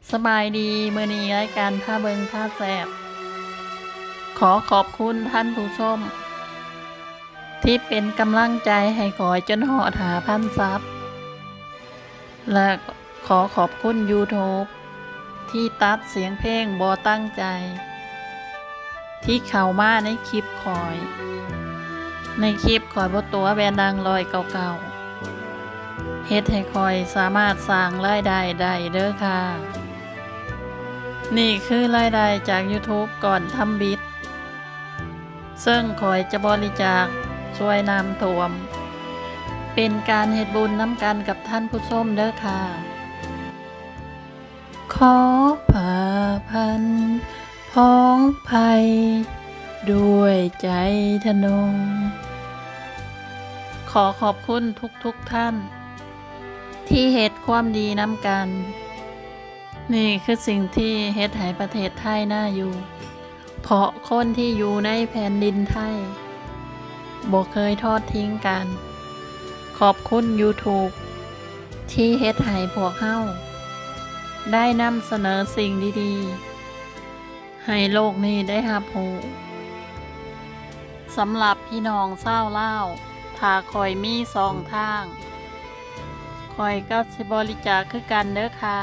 ສະບາຍດີ, ມື້ນີ້ລາຍການພາເບິ່ງພາແຊບ ຂໍຂອບຄຸນທ່ານຜູ້ຊົມ ທີ່ເປັນກຳລັງໃຈໃຫ້ຂ້ອຍຈົນຮອດຫ້າພັນຊັບ ແລະ ຂໍຂອບຄຸນ YouTube ທີ່ຕັດສຽງເພງບໍ່ຕັ້ງໃຈ ທີ່ເຂົ້າມາໃນຄລິບຂ້ອຍ ໃນຄລິບຂ້ອຍບໍ່ຕົວະແວ່ນາງຮ້ອຍເກົ້າເກົ້າ ເຮັດໃຫ້ຂ້ອຍສາມາດສ້າງລາຍໄດ້ໄດ້ເດີຄ່າ. ນີ້ຄືລາຍໄດ້ຈາກ YouTube ກ່ອນທຳອິດ ເຊິ່ງຂ້ອຍຈະບໍລິຈາກຊ່ວຍນ້ຳຖ້ວມ ເປັນການເຮັດບຸນນຳກັນກັບທ່ານຜູ້ຊົມເດີຄ່າ. ຂໍຜ້າພັນຜອງໄພດ້ວຍໃຈທະນົງ. ຂໍຂອບຄຸນທຸກໆທ່ານທີ່ເຮັດຄວາມດີນຳກັນ. ນີ້ຄືສິ່ງທີ່ເຮັດໃຫ້ປະເທດໄທໜ້າຢູ່ ເພາະຄົນທີ່ຢູ່ໃນແຜ່ນດິນໄທບໍ່ເຄີຍທອດຖິ້ງກັນ. ຂອບຄຸນ YouTube ທີ່ເຮັດໃຫ້ພວກເຮົາໄດ້ນຳສະເໜີສິ່ງດີໆ ໃຫ້ໂລກນີ້ໄດ້ຮັບຮູ້. ສຳລັບພີ່ນ້ອງຊາວລາວ ຖ້າຂ້ອຍມີຊ່ອງທາງ ຂ້ອຍກໍຊິບໍລິຈາກຄືກັນເດີຄ່າ.